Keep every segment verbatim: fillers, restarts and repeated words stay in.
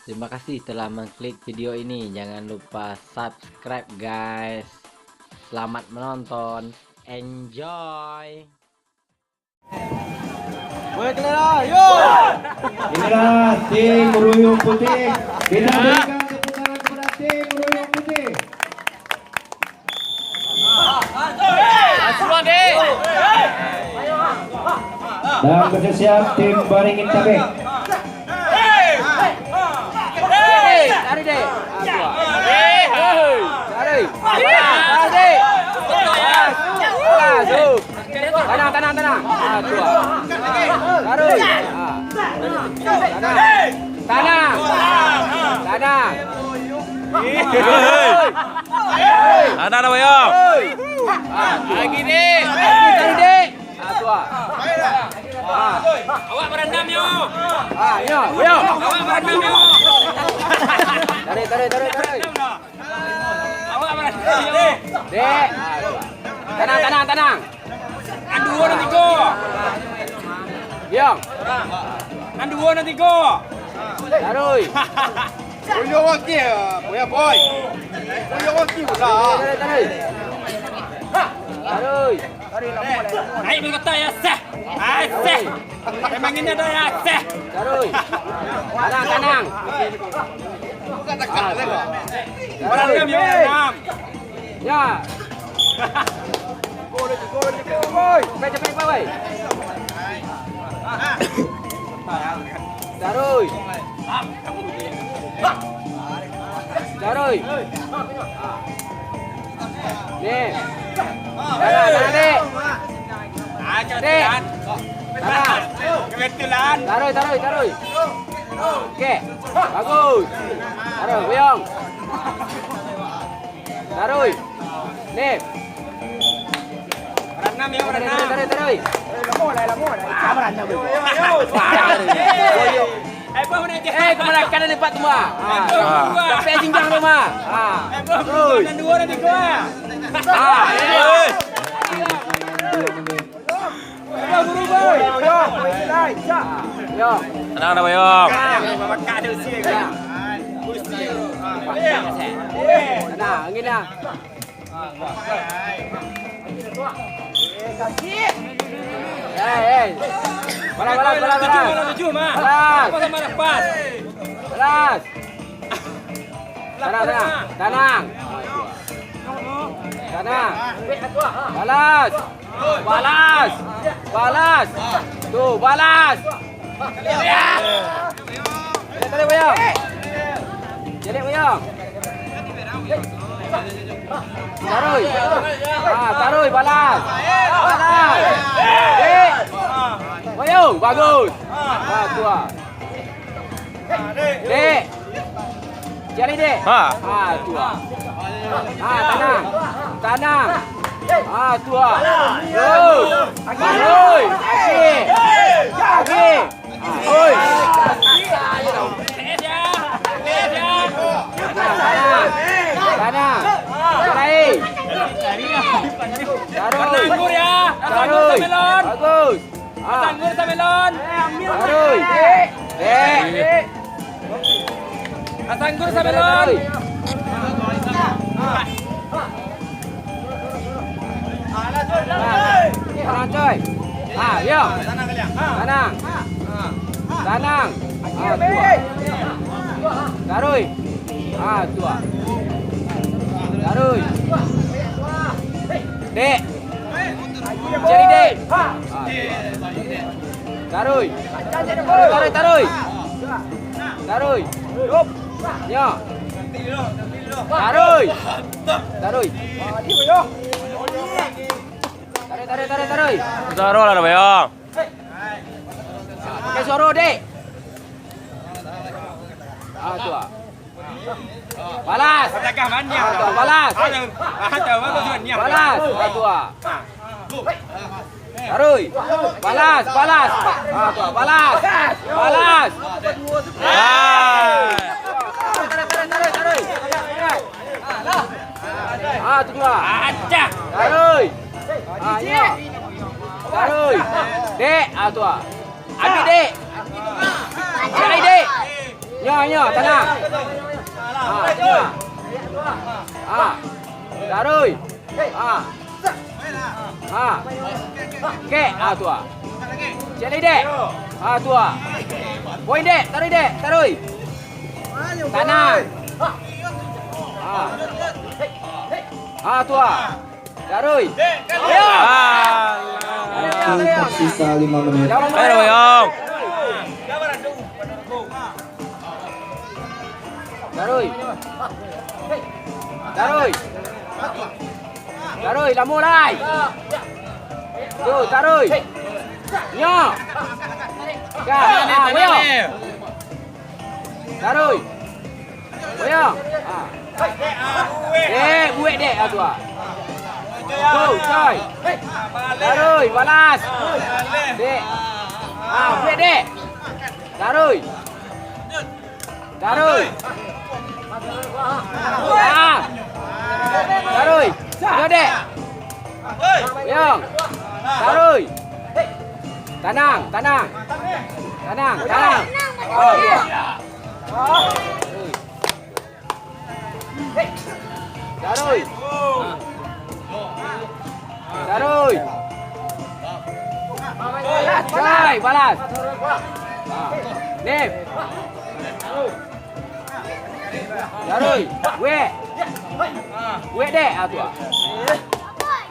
Terima kasih telah mengklik video ini. Jangan lupa subscribe, guys. Selamat menonton. Enjoy. Inilah tim Ruyung Putih. Kita berikan tepuk tangan kepada tim Ruyung Putih. Dan bersiap tim Baringin Tabek. Tarik, dek. Tarik. Tarik. Tarik. Tanang, tanang, tanang. Ah, tu. Tarik. Ah. Tanang. Tanang. Tanang. Tanang dah, Bayang. Lagi, dek. Lagi, tarik, dek. Ah, tu ah. Ah. Awak barandam, yo. Ah, yo, yo. Awak barandam, yo. Tarik, tarik, tarik, tarik. Awak barandam, yo. Dek. Tanang, tanang, tanang. Nan duo, nan tigo. Diam. Nan duo, nan tigo. Taruih. Boyo wakil, boyo boy. Boyo wakil pula. Taruih, taruih. Taruih. Naik menggetar ya, seh. Ah, seh. Emang ini ada ya, seh. Taruih. Tanang, tanang. Bukan tekan, tengok. Barandam, yo, barandam. Ya. Capek, capek, capek, woi. Taruih. Taruih. Ni. Tanang, tanang, dek. Ah, kebetulan. Kebetulan. Taruih, taruih, taruih. Oke. Bagus. Taruih, Buyong. Taruih. Ni. Barandam, yo, barandam. Taruih, taruih, taruih. Ah, barandam. Eh, bah, mana je? Eh, kemana kanan empat tu, mah? Ah. Sampai singgah tu, mah. Ah. Eh, bah, terus. Nan duo, nan tigo, ah. Ah. Eh. Yo. Tenang dah, Bayong. Tenang, angin dah. Hei, hei. Balas, balas, balas, balas. Balas. Balas. Tanang, tanang. Tanang. Tanang. Balas. Balas. Balas. Tu, balas. Caliak tarik, Buyong. Caliak, Buyong. Taruih. Ah, taruih, balas. Balas. Dek. Buyong, bagus. Ah, tu ah. Dek. Cari, dek. Ha. Ha, tu ah. Ha, tanang. Tanang. Ha, tu ah. Terus. Terus. Lagi. Lagi. Oi. Tanang. Tanang. Tanang. Cari. Taruh. Tanggur ya. Tanggur, taruh. Melon. Bagus. Ah. Asanggur samelon. Taruih. Dek. Asanggur samelon. Tanang, coy. Ah, yo. Tanang. Tanang. Ah, tu ah. Taruih. Ah, tu ah. Taruih. Dek. Cari, dek. Ah, tu ah. Taruih. Taruih, taruih, taruih. Taruih. Yo. Taruih. Taruih. Taruih, taruih, taruih, taruih. Taruih lah, Bang. Pakai suara, dek. Ah, tu ah. Balas. Ah, tu ah, balas. Balas. Ah, tu ah. Taruih. Balas, balas. Ah, tu ah, balas. Balas. Ah. Taruih, taruih, taruih, taruih. Ah, tu ah. Acah. Taruih. Ah, yo. Taruih. Dek, ah, tu ah. Ambil, dek. Cari, dek. Yo, yo, tanang. Ha, tanang. Ha. Taruih. Ha. Ha. Kek, ha, tu ha. Cek lai, dek. Ha, tu ha. Poin, dek. Taruih, dek. Taruih. Tanang. Ha. Ha, tu ha. Taruih. Alah. Waktu tersisa lima menit. Ayo, Boyong. Taruih. Taruih. Taruih, lamo lai. Tu, taruih. Nyo. Ka, ha, Boyong. Taruih. Boyong. Ha. Dek, buek, dek, ha, tu ha. Tu, coy. Taruih, balas. Dek. Ha, buek, dek. Taruih. Taruih. Ah. Taruih. Yo, dek. Yo. Taruih. Tanang, tanang. Tanang, tanang. Oh, yo. Taruih. Taruih. Balas, balas. Nep. Taruih. Wek. Wek, dek. Ah, tu ah.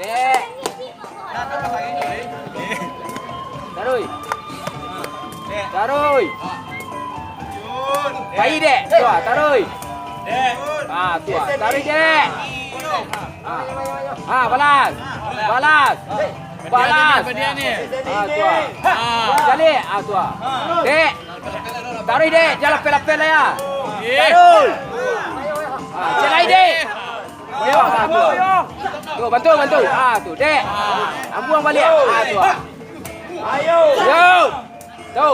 Dek. Taruih. Taruih. Pai, dek. Tu ah, taruih. Ah, tu ah. Taruih, dek. Ah. Ah, balas. Balas. Balas. Ah, tu ah. Baliak. Ah, tu ah. Dek. Taruih, dek. Jan lapeh-lapeh lah, ya. Taruih. Ah, cek lai, dek. Yo, ah, tu. Tu, bantu, bantu. Ah, tu, dek. Ambuang baliak. Ah, tu ah. Yo. Tu.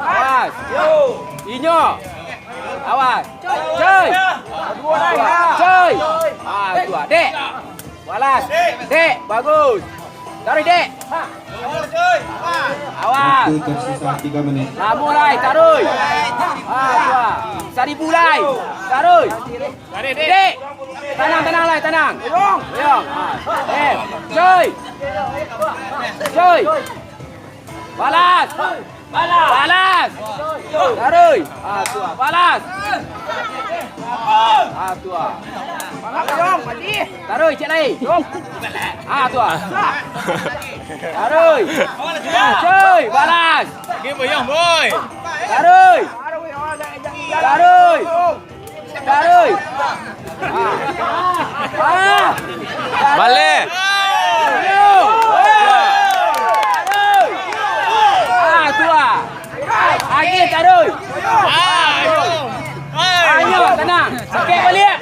Awas. Inyo. Awas. Cuy. Cuy. Ah, tu ah, dek. Balas. Dek, bagus. Taruih, dek. Awas. Waktu tersisa tiga menit. Lamo lai, taruih. Ah, tu ah. Saribu lai. Taruih. Dek. Tanang, tanang lai, tanang. Yo. Ah. Eh, cuy. Cuy. Balas. Balas. Taruih. Ah, tu ah. Balas. Ah, tu ah. Taruih, cek lai. Ah, tu ah. Taruih. Cuy, balas. Game boyong, boy. Taruih. Taruih. Taruih. Ah. Ah. Baleh. Taruih. Ah, tu ah. Lagi taruih. Ah, yo. Ah, yo, tanang. Sakik baliak.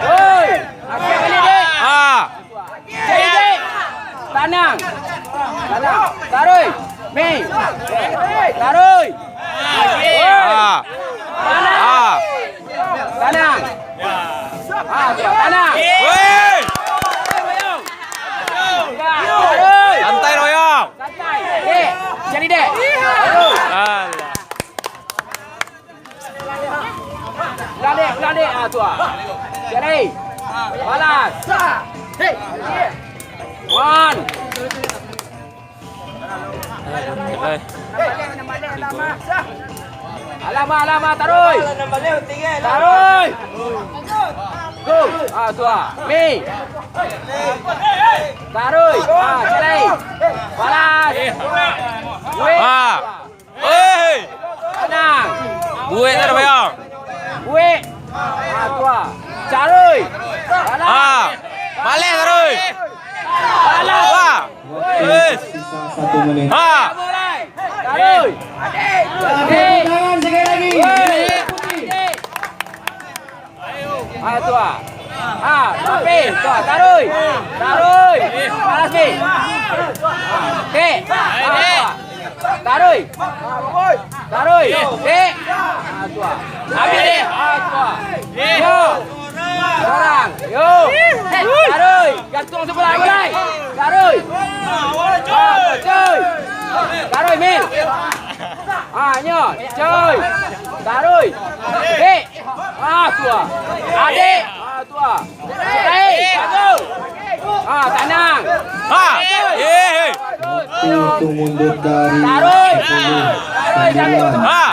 Oi, sakik baliak, dek. Ah. Cek, cek. Tanang. Tanang. Taruih. Mi. Taruih. Ah. Tanang. Ah. Tanang. Ah, tu, tanang. Weh. Taruih. Santai, Royong. Santai. Dek. Jadi, dek. Alah. Ulang, dek, ulang, dek. Ah, tu ah. Jadi. Balas. One. Alamak, alamak, taruih. Taruih. Go. Ah, tu ah. Mi. Taruih. Ah, cek lai. Balas. Weh. Ah. Hei! Tanang. Buek tu, Bayang. Buek. Ah, tu ah. Taruih. Balas. Ah. Baleh taruih. Balas. Wah. Wes. Sisa satu menit. Ha. Taruih. Tepuk tangan sekali lagi. Weh. Ah, tu ah. Ah, tapi, tu ah, taruih. Taruih. Balas, Pi. Pi. Ah, tu ah. Taruih. Taruih. Pi. Ah, tu ah. Habis, Pi. Ah, tu ah. Yo. Sorang. Yo. Taruih. Gantung sebelah mulai. Taruih. Ah, cuy. Taruih, Mil. Ah, nyo. Cuy. Taruih. Dek. Ah, tu ah. Adik. Ah, tu ah. Baik. Bagus. Ah, tanang. Ha. Eh, eh. Waktu itu mundur dari Taruih. Sepuluh, Taruih, taruih. Sembilan, Ha.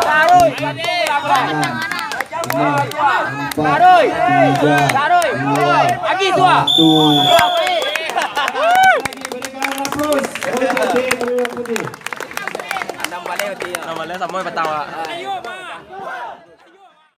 Taruih. Delapan, enam, empat, Taruih. Tiga, Taruih. Dua, Lagi tu ah. Satu. Anam balai, Oti. Anam balai sama patang, Pak.